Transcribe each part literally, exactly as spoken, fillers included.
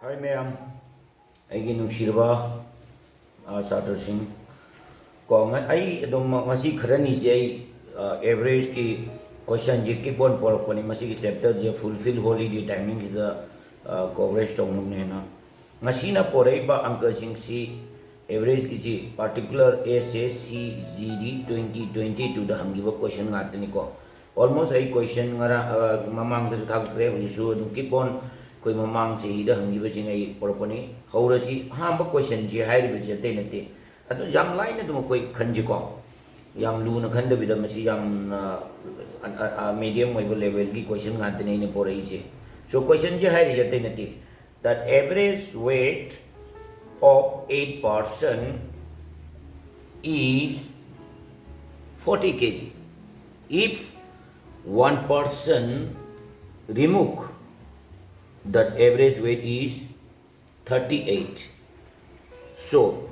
ꯍꯥꯏ ꯃꯌꯥꯝ, ꯑꯩꯒꯤ ꯅꯨꯡꯁꯤꯔꯕ, ꯑ, ꯁꯥꯇ꯭ꯔꯁꯤꯡ, ꯀꯣ, ꯉ-, ꯑꯩ ꯑꯗꯨꯝ ꯉꯁꯤ ꯈꯔꯅꯤꯁꯦ ꯑꯩ, ꯑ, ꯑꯦꯚꯔꯦꯖꯀꯤ ꯀꯣꯏꯁꯟꯁꯦ ꯀꯤꯞ ꯑꯣꯟ ꯄꯣꯔꯛꯄꯅꯤ꯫ ꯃꯁꯤꯒꯤ ꯆꯦꯞꯇꯔꯁꯦ ꯐꯨꯜꯐꯤꯜ ꯍꯣꯂꯤꯗꯦ ꯇꯥꯏꯃꯤꯡꯁꯤꯗ, ꯑ, ꯀꯣꯚꯔꯦꯖ ꯇꯧꯅꯕꯅꯦꯅ꯫ ꯉꯁꯤꯅ ꯄꯣꯔꯛꯏꯕ ꯑꯪꯀꯁꯤꯡꯁꯤ ꯑꯦꯚꯔꯦꯖꯀꯤꯁꯤ ꯄꯥꯔꯇꯤꯀꯨꯂꯔ ꯑꯦꯁ ꯑꯦꯁ ꯁꯤ ꯖꯤ ꯗꯤ ꯇ꯭ꯋꯦꯟꯇꯤ ꯇ꯭ꯋꯦꯟꯇꯤ ꯇꯨꯗ ꯍꯪꯈꯤꯕ ꯀꯣꯏꯁꯟ ꯉꯥꯛꯇꯅꯤꯀꯣ꯫ ꯑꯣꯜꯃꯣꯁ ꯑꯩ ꯀꯣꯏꯁꯟ ꯉꯔꯥꯡ, ꯑ, ꯃꯃꯥꯡꯗꯁꯨ ꯊꯥꯒꯠꯈ꯭ꯔꯦ, ꯍꯧꯖꯤꯛꯁꯨ ꯑꯗꯨꯝ ꯀꯤꯞ ꯑꯣꯟ ꯑꯩꯈꯣꯏ ꯃꯃꯥꯡ ꯆꯍꯤꯗ ꯍꯪꯈꯤꯕꯁꯤꯡ ꯑꯩ ꯄꯨꯔꯛꯄꯅꯤ꯫ ꯍꯧꯔꯁꯤ꯫ ꯑꯍꯥꯟꯕ ꯀꯣꯏꯁꯟꯁꯤ ꯍꯥꯏꯔꯤꯕꯁꯤ ꯑꯇꯩ ꯅꯠꯇꯦ, ꯑꯗꯨ ꯌꯥꯝ ꯂꯥꯏꯅ ꯑꯗꯨꯝ ꯑꯩꯈꯣꯏ ꯈꯟꯁꯤꯀꯣ, ꯌꯥꯝ ꯂꯨꯅ ꯈꯟꯗꯕꯤꯗ ꯃꯁꯤ ꯌꯥꯝꯅ, ꯑ, ꯑ, ꯑ, ꯃꯦꯗꯤꯌꯝ ꯑꯣꯏꯕ ꯂꯦꯚꯦꯜꯒꯤ ꯀꯣꯏꯁꯟ ꯉꯥꯛꯇꯅꯤ ꯑꯩꯅ ꯄꯨꯔꯛꯏꯁꯦ꯫ ꯁꯣ ꯀꯣꯏꯁꯟꯁꯤ ꯍꯥꯏꯔꯤꯁꯤ ꯑꯇꯩ ꯅꯠꯇꯦ, the average weight of eight person is forty K G. If one person remove, the average weight is thirty-eight. So,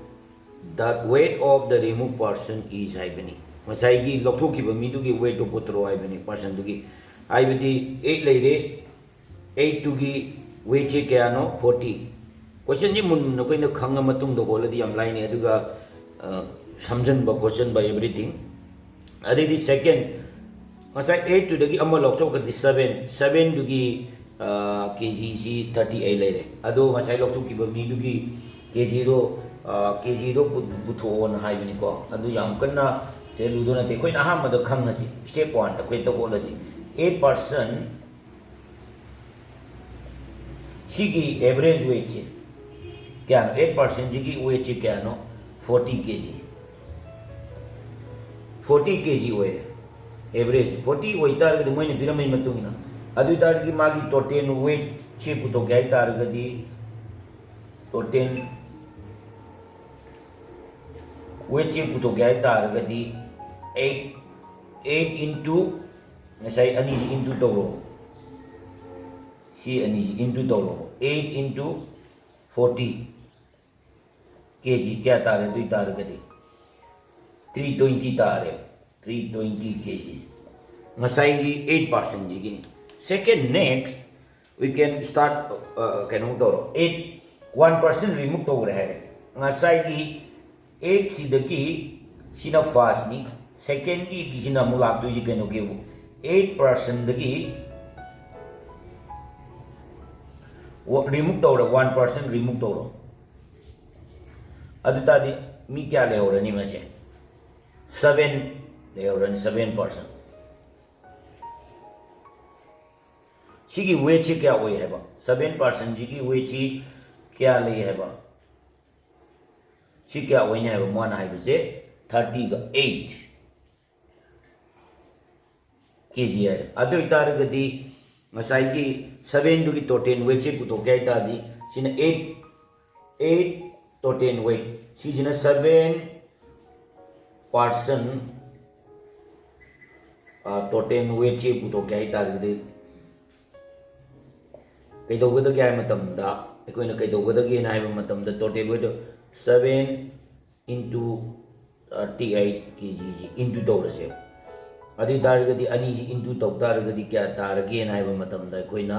the weight of the removed person is ꯍꯥꯏꯕꯅꯤ꯫ ꯉꯁꯥꯏꯒꯤ ꯂꯧꯊꯣꯛꯈꯤꯕ ꯃꯤꯗꯨꯒꯤ ꯋꯦꯠꯇꯣ ꯄꯨꯊꯣꯔꯛꯑꯣ ꯍꯥꯏꯕꯅꯤ, ꯄꯥꯔꯁꯟꯗꯨꯒꯤ꯫ ꯍꯥꯏꯕꯗꯤ ꯑꯩꯠ ꯂꯩꯔꯦ, ꯑꯩꯠꯇꯨꯒꯤ ꯋꯦꯠꯁꯦ ꯀꯌꯥꯅꯣ? ꯐꯣꯔꯇꯤ꯫ ꯀꯣꯏꯁꯟꯁꯤ ꯃꯨꯟꯅ ꯑꯩꯈꯣꯏꯅ ꯈꯪꯉ ꯃꯇꯨꯡꯗ ꯍꯣꯠꯂꯗꯤ ꯌꯥꯝ ꯂꯥꯏꯅꯤ, ꯑꯗꯨꯒ, ꯑ, ꯁꯝꯖꯟꯕ ꯈꯣꯠꯆꯟꯕ, ꯑꯦꯚ꯭ꯔꯤꯊꯤꯡ꯫ ꯑꯗꯩꯗꯤ ꯁꯦꯀꯦꯟ, ꯉꯁꯥꯏ ꯑꯩꯠꯇꯨꯗꯒꯤ ꯑꯃ ꯂꯧꯊꯣꯛꯈ꯭ꯔꯗꯤ ꯁꯕꯦꯟ, ꯁꯕꯦꯟꯗꯨꯒꯤ, ꯑ, ꯀꯦ ꯖꯤꯁꯤ ꯊꯥꯔꯇꯤ ꯑꯩꯠ ꯂꯩꯔꯦ꯫ ꯑꯗꯣ ꯉꯁꯥꯏ ꯂꯧꯊꯣꯛꯈꯤꯕ ꯃꯤꯗꯨꯒꯤ ꯀꯦ ꯖꯤꯗꯣ, ꯑ, ꯀꯦ ꯖꯤꯗꯣ ꯄꯨ-, ꯄꯨꯊꯣꯛꯑꯣꯅ ꯍꯥꯏꯕꯅꯤꯀꯣ꯫ ꯑꯗꯨ ꯌꯥꯝ ꯀꯟꯅ ꯁꯦ ꯂꯨꯗꯣ ꯅꯠꯇꯦ꯫ ꯑꯩꯈꯣꯏꯅ ꯑꯍꯥꯟꯕꯗ ꯈꯪꯉꯁꯤ, ꯁ꯭ꯇꯦꯞ ꯋꯥꯟꯗ ꯑꯩꯈꯣꯏ ꯍꯦꯛꯇ ꯍꯣꯠꯂꯁꯤ꯫ ꯑꯩꯠ ꯄꯥꯔꯁꯟ ꯁꯤꯒꯤ ꯑꯦꯚꯔꯦꯖ ꯋꯦꯠꯁꯦ ꯀꯌꯥꯅꯣ? ꯑꯩꯠ ꯄꯥꯔꯁꯦꯟꯁꯤꯒꯤ ꯋꯦꯠꯁꯦ ꯀꯌꯥꯅꯣ? Forty K G. Forty K G ꯑꯣꯏꯔꯦ ꯑꯦꯚꯔꯦꯖ꯫ ꯐꯣꯔꯇꯤ ꯑꯣꯏꯇꯥꯔꯒꯗꯤ ꯃꯣꯏꯅ ꯄꯤꯔꯝꯕꯒꯤ ꯃꯇꯨꯡ ꯏꯟꯅ, ꯑꯗꯨ ꯑꯣꯏꯇꯥꯔꯗꯤ ꯃꯥꯒꯤ ꯇꯣꯇꯦꯜ ꯋꯦꯠꯁꯦ ꯄꯨꯊꯣꯛꯀꯦ ꯍꯥꯏ ꯇꯥꯔꯒꯗꯤ, ꯇꯣꯇꯦꯜ ꯋꯦꯠꯁꯦ ꯄꯨꯊꯣꯛꯀꯦ ꯍꯥꯏ ꯇꯥꯔꯒꯗꯤ, ꯑꯩꯠ, ꯑꯩꯠ ꯏꯟꯇꯨ, ꯉꯁꯥꯏ ꯑꯅꯤꯁꯤ ꯏꯟꯇꯨ ꯇꯧꯔꯣ, ꯁꯤ ꯑꯅꯤꯁꯤ ꯏꯟꯇꯨ ꯇꯧꯔꯣ, eight into forty K G ꯀꯌꯥ ꯇꯥꯔꯦ? ꯑꯗꯨ ꯑꯣꯏ ꯇꯥꯔꯒꯗꯤ ꯊ꯭ꯔꯤ ꯇ꯭ꯋꯦꯟꯇꯤ ꯇꯥꯔꯦ, ꯊ꯭ꯔꯤ ꯇ꯭ꯋꯦꯟꯇꯤ ꯀꯦ ꯖꯤ꯫ ꯉꯁꯥꯏꯒꯤ ꯑꯩꯠ ꯄꯥꯔꯁꯦꯟꯁꯤꯒꯤꯅꯤ꯫ Second, next, We can start, uh, ꯀꯩꯅꯣ ꯇꯧꯔꯣ, eight, one percent remove ꯇꯧꯈ꯭ꯔꯦ ꯍꯥꯏꯔꯦ꯫ ꯉꯁꯥꯏꯒꯤ eight ꯁꯤꯗꯒꯤ, ꯁꯤꯅ first ꯅꯤ, second ꯒꯤ ꯁꯤꯅ ꯑꯃꯨꯛ ꯂꯥꯛꯇꯣꯏꯁꯤ ꯀꯩꯅꯣꯒꯤꯕꯨ, eight percent ꯗꯒꯤ remove ꯇꯧꯔꯦ, one percent remove ꯇꯧꯔꯣ꯫ ꯑꯗꯨ ꯇꯥꯔꯗꯤ ꯃꯤ ꯀꯌꯥ ꯂꯩꯍꯧꯔꯅꯤ ꯃꯁꯦ? Seven ꯂꯩꯍꯧꯔꯅꯤ, seven percent꯫ ꯁꯤꯒꯤ weight ꯁꯤ ꯀꯌꯥ ꯑꯣꯏ ꯍꯥꯏꯕ? Seven percent ꯁꯤꯒꯤ weight ꯁꯤ ꯀꯌꯥ ꯂꯩ ꯍꯥꯏꯕ? ꯁꯤ ꯀꯌꯥ ꯑꯣꯏꯅꯤ ꯍꯥꯏꯕ? ꯃꯥꯅ ꯍꯥꯏꯕꯁꯦ thirty ꯒ eight K G ꯍꯥꯏꯔꯦ꯫ ꯑꯗꯨ ꯑꯣꯏꯇꯥꯔꯒꯗꯤ ꯉꯁꯥꯏꯒꯤ seven ꯗꯨꯒꯤ total weight ꯁꯤ ꯄꯨꯊꯣꯛꯀꯦ ꯍꯥꯏ ꯇꯥꯔꯗꯤ, ꯁꯤꯅ eight, eight total weight, ꯁꯤꯁꯤꯅ seven percent, ꯑ, total weight ꯁꯤ ꯄꯨꯊꯣꯛꯀꯦ ꯍꯥꯏ ꯇꯥꯔꯒꯗꯤ ꯀꯩꯗꯧꯒꯗꯒꯦ ꯍꯥꯏꯕ ꯃꯇꯝꯗ, ꯑꯩꯈꯣꯏꯅ ꯀꯩꯗꯧꯒꯗꯒꯦꯅ ꯍꯥꯏꯕ ꯃꯇꯝꯗ, total weight seven into thirty eight K G ꯁꯤ into ꯇꯧꯔꯁꯦ꯫ ꯑꯗꯨ ꯑꯣꯏ ꯇꯥꯔꯒꯗꯤ ꯑꯅꯤꯁꯤ into ꯇꯧ ꯇꯥꯔꯒꯗꯤ ꯀꯌꯥ ꯇꯥꯔꯒꯦꯅ ꯍꯥꯏꯕ ꯃꯇꯝꯗ, ꯑꯩꯈꯣꯏꯅ,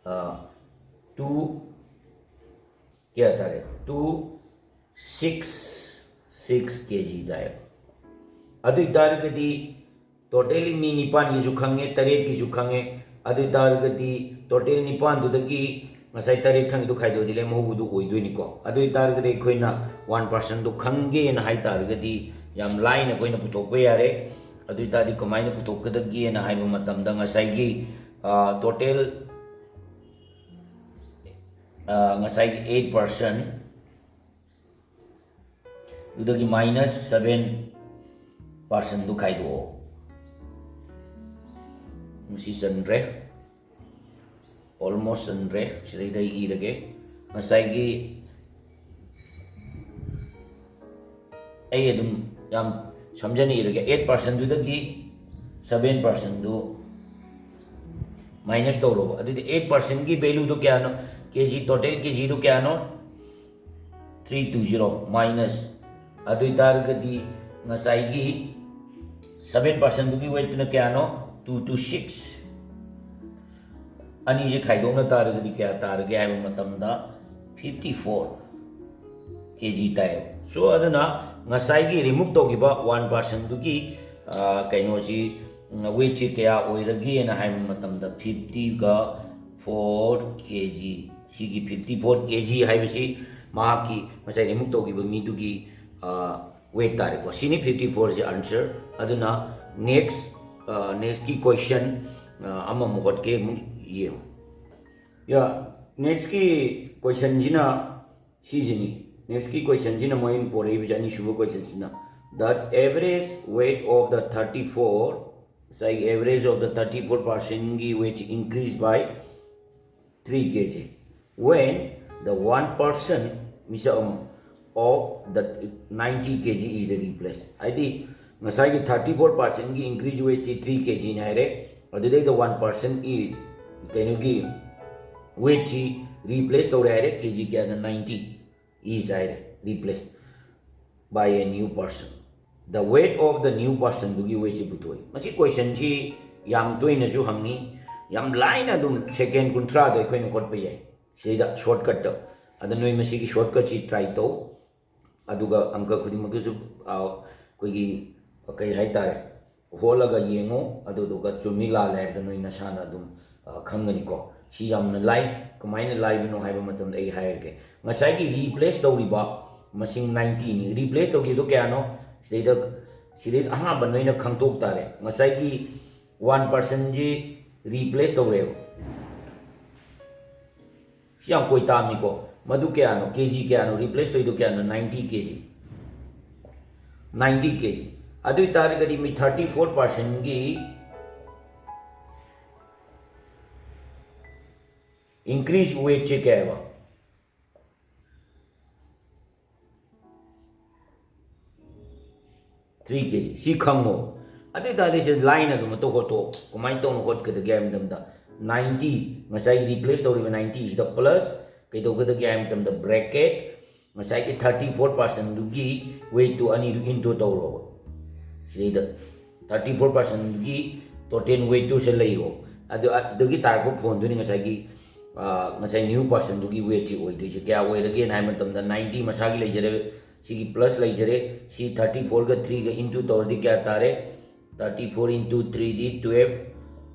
ꯑ, two, ꯀꯌꯥ ꯇꯥꯔꯦ? Two six six K G ꯇꯥꯏ꯫ ꯑꯗꯨ ꯑꯣꯏ ꯇꯥꯔꯒꯗꯤ totally ꯃꯤ ꯅꯤꯄꯥꯟꯒꯤꯁꯨ ꯈꯪꯉꯦ, ꯇꯔꯦꯠꯀꯤꯁꯨ ꯈꯪꯉꯦ꯫ ꯑꯗꯨ ꯑꯣꯏ ꯇꯥꯔꯒꯗꯤ total ꯅꯤꯄꯥꯟꯗꯨꯗꯒꯤ ꯉꯁꯥꯏ ꯇꯔꯦꯠ ꯈꯪꯉꯤꯗꯨ ꯈꯥꯏꯗꯣꯛꯑꯗꯤ ꯂꯦꯝꯍꯧꯕꯗꯨ ꯑꯣꯏꯗꯣꯏꯅꯤꯀꯣ꯫ ꯑꯗꯨ ꯑꯣꯏ ꯇꯥꯔꯒꯗꯤ ꯑꯩꯈꯣꯏꯅ one percent ꯗꯨ ꯈꯪꯒꯦꯅ ꯍꯥꯏ ꯇꯥꯔꯒꯗꯤ ꯌꯥꯝ ꯂꯥꯏꯅ ꯑꯩꯈꯣꯏꯅ ꯄꯨꯊꯣꯛꯄ ꯌꯥꯔꯦ꯫ ꯑꯗꯨ ꯑꯣꯏ ꯇꯥꯔꯗꯤ ꯀꯃꯥꯏꯅ ꯄꯨꯊꯣꯛꯀꯗꯒꯦꯅ ꯍꯥꯏꯕ ꯃꯇꯝꯗ, ꯉꯁꯥꯏꯒꯤ, ꯑ, total, ꯑ, ꯉꯁꯥꯏꯒꯤ eight percent ꯑꯗꯨꯗꯒꯤ minus seven percent ꯗꯨ ꯈꯥꯏꯗꯣꯛꯑꯣ꯫ ꯃꯁꯤ ꯆꯟꯗ꯭ꯔꯦ, almost ꯆꯟꯗ꯭ꯔꯦ꯫ ꯁꯤꯗꯩꯗ ꯑꯩ ꯏꯔꯒꯦ꯫ ꯉꯁꯥꯏꯒꯤ ꯑꯩ ꯑꯗꯨꯝ ꯌꯥꯝ ꯁꯝꯖꯅ ꯏꯔꯒꯦ꯫ Eight percent ꯗꯨꯗꯒꯤ seven percent ꯗꯨ minus ꯇꯧꯔꯣꯕ꯫ ꯑꯗꯨꯗꯤ eight percent ꯒꯤ value ꯗꯨ ꯀꯌꯥꯅꯣ? K G, total K G ꯗꯨ ꯀꯌꯥꯅꯣ? Three two zero minus, ꯑꯗꯨ ꯑꯣꯏ ꯇꯥꯔꯒꯗꯤ ꯉꯁꯥꯏꯒꯤ seven percent ꯗꯨꯒꯤ weight ꯇꯨꯅ ꯀꯌꯥꯅꯣ? Two two six꯫ ꯑꯅꯤꯁꯦ ꯈꯥꯏꯗꯣꯛꯅ ꯇꯥꯔꯒꯗꯤ ꯀꯌꯥ ꯇꯥꯔꯒꯦ ꯍꯥꯏꯕ ꯃꯇꯝꯗ fifty four K G ꯇꯥꯏꯌꯦꯕ꯫ So ꯑꯗꯨꯅ ꯉꯁꯥꯏꯒꯤ remove ꯇꯧꯈꯤꯕ one percentꯗꯨꯒꯤ ꯀꯩꯅꯣꯁꯤ, weightꯁꯤ ꯀꯌꯥ ꯑꯣꯏꯔꯒꯦꯅ ꯍꯥꯏꯕ ꯃꯇꯝꯗ fifty four K G, ꯁꯤꯒꯤ fifty four K G ꯍꯥꯏꯕꯁꯤ ꯃꯍꯥꯛꯀꯤ ꯉꯁꯥꯏ remove ꯇꯧꯈꯤꯕ ꯃꯤꯗꯨꯒꯤ weight ꯇꯥꯔꯦꯀꯣ꯫ ꯁꯤꯅꯤ fifty fourꯁꯦ answer꯫ ꯑꯗꯨꯅ next, nextꯀꯤ question ꯑꯃꯃꯨꯛ ꯍꯣꯠꯀꯦ, ꯑꯃꯨꯛ ꯌꯦꯡꯉꯨ꯫ ꯌꯥ, nextꯀꯤ questionꯁꯤꯅ ꯁꯤꯁꯤꯅꯤ꯫ Nextꯀꯤ questionꯁꯤꯅ ꯃꯣꯏꯅ ꯄꯣꯔꯛꯏꯕꯁꯦ, ꯑꯅꯤꯁꯨꯕ questionꯁꯤꯅ, the average weight of the thirty four, ꯉꯁꯥꯏꯒꯤ average of the thirty four personꯒꯤ weightꯁꯤ increase by three K G when the one person, ꯃꯤꯁꯛ ꯑꯃ, of the ninety K G is the replace꯫ ꯍꯥꯏꯗꯤ ꯉꯁꯥꯏꯒꯤ thirty four personꯒꯤ increase weightꯁꯤ three K Gꯅꯤ ꯍꯥꯏꯔꯦ, ꯑꯗꯨꯗꯩꯗ one personꯒꯤ ꯀꯩꯅꯣꯒꯤ weightꯁꯤ replace ꯇꯧꯔꯦ ꯍꯥꯏꯔꯦ, K G ꯀꯌꯥꯗ? Ninety is ꯍꯥꯏꯔꯦ, replace by a new person, the weight of the new personꯗꯨꯒꯤ weightꯁꯤ ꯄꯨꯊꯣꯛꯏ꯫ ꯃꯁꯤ questionꯁꯤ ꯌꯥꯝ ꯇꯣꯏꯅꯁꯨ ꯍꯪꯉꯤ, ꯌꯥꯝ ꯂꯥꯏꯅ ꯑꯗꯨꯝ second ꯀꯨꯟꯊ꯭ꯔꯥꯗ ꯑꯩꯈꯣꯏꯅ ꯍꯣꯠꯄ ꯌꯥꯏ ꯁꯤꯗꯩꯗ shortcutꯇ꯫ ꯑꯗ ꯅꯣꯏ ꯃꯁꯤꯒꯤ shortcutꯁꯤ try ꯇꯧ, ꯑꯗꯨꯒ ꯑꯪꯀ ꯈꯨꯗꯤꯡꯃꯛꯇꯁꯨ ꯑꯩꯈꯣꯏꯒꯤ ꯀꯩ ꯍꯥꯏꯇꯥꯔꯦ, ꯍꯣꯠꯂꯒ ꯌꯦꯡꯉꯨ, ꯑꯗꯨꯗꯨꯒ ꯆꯨꯝꯃꯤ ꯂꯥꯜꯂꯦ ꯍꯥꯏꯕꯗꯣ ꯅꯣꯏ ꯅꯁꯥꯅ ꯑꯗꯨꯝ ꯈꯪꯒꯅꯤꯀꯣ꯫ ꯁꯤ ꯌꯥꯝꯅ ꯂꯥꯏ꯫ ꯀꯃꯥꯏꯅ ꯂꯥꯏꯕꯅꯣ ꯍꯥꯏꯕ ꯃꯇꯝꯗ ꯑꯩ ꯍꯥꯏꯔꯒꯦ꯫ ꯉꯁꯥꯏꯒꯤ replace ꯇꯧꯔꯤꯕ ꯃꯁꯤꯡ ninetyꯅꯤ꯫ Replace ꯇꯧꯈꯤꯕꯗꯣ ꯀꯌꯥꯅꯣ? ꯁꯤꯗꯩꯗ, ꯁꯤꯗꯩꯗ ꯑꯍꯥꯟꯕ ꯅꯣꯏꯅ ꯈꯪꯗꯣꯛ ꯇꯥꯔꯦ꯫ ꯉꯁꯥꯏꯒꯤ one personꯁꯤ replace ꯇꯧꯔꯦꯕ꯫ ꯁꯤ ꯌꯥꯝ ꯀꯣꯏ ꯇꯥꯝꯃꯤꯀꯣ꯫ ꯃꯗꯨ ꯀꯌꯥꯅꯣ? K G ꯀꯌꯥꯅꯣ? Replace ꯇꯧꯔꯤꯗꯣ ꯀꯌꯥꯅꯣ? Ninety K G꯫ Ninety K G꯫ ꯑꯗꯨ ꯑꯣꯏ ꯇꯥꯔꯒꯗꯤ ꯃꯤ thirty four personꯒꯤ increase weightꯁꯦ ꯀꯌꯥ ꯍꯥꯏꯕ? Three K G꯫ ꯁꯤ ꯈꯪꯉꯣ꯫ ꯑꯗꯨ ꯑꯣꯏ ꯇꯥꯔꯗꯤ ꯁꯤ ꯂꯥꯏꯅ ꯑꯗꯨꯝ ꯑꯇꯣꯞ ꯍꯣꯠꯇꯣꯛꯑꯣ꯫ ꯀꯃꯥꯏꯅ ꯇꯧꯅ ꯍꯣꯠꯀꯗꯒꯦ ꯍꯥꯏꯕ ꯃꯇꯝꯗ, ninety, ꯉꯁꯥꯏꯒꯤ replace ꯇꯧꯔꯤꯕ ninetyꯁꯤꯗ plus ꯀꯩꯗꯧꯒꯗꯒꯦ ꯍꯥꯏꯕ ꯃꯇꯝꯗ, bracket, ꯉꯁꯥꯏꯒꯤ thirty four personꯗꯨꯒꯤ weightꯇꯨ ꯑꯅꯤꯗꯨ into ꯇꯧꯔꯣꯕ꯫ ꯁꯤꯗꯩꯗ thirty four personꯗꯨꯒꯤ total weightꯇꯨ ꯁꯤ ꯂꯩꯔꯣ꯫ ꯑꯗꯨ ꯑꯗꯨꯗꯒꯤ ꯇꯥꯔꯛꯄ ꯐꯣꯟꯗꯨꯅꯤ ꯉꯁꯥꯏꯒꯤ, ꯑ, ꯉꯁꯥꯏ ꯅ꯭ꯌꯨ ꯄꯥꯔꯁꯟꯗꯨꯒꯤ ꯋꯦꯠꯁꯤ ꯑꯣꯏꯗꯣꯏꯁꯦ꯫ ꯀꯌꯥ ꯑꯣꯏꯔꯒꯦꯅ ꯍꯥꯏꯕ ꯃꯇꯝꯗ ninety ꯃꯁꯥꯒꯤ ꯂꯩꯖꯔꯦ, ꯁꯤꯒꯤ ꯄ꯭ꯂꯁ ꯂꯩꯖꯔꯦ, ꯁꯤ thirty fourꯒ threeꯒ into ꯇꯧꯔꯗꯤ ꯀꯌꯥ ꯇꯥꯔꯦ? Thirty four into threeꯗꯤ twelve,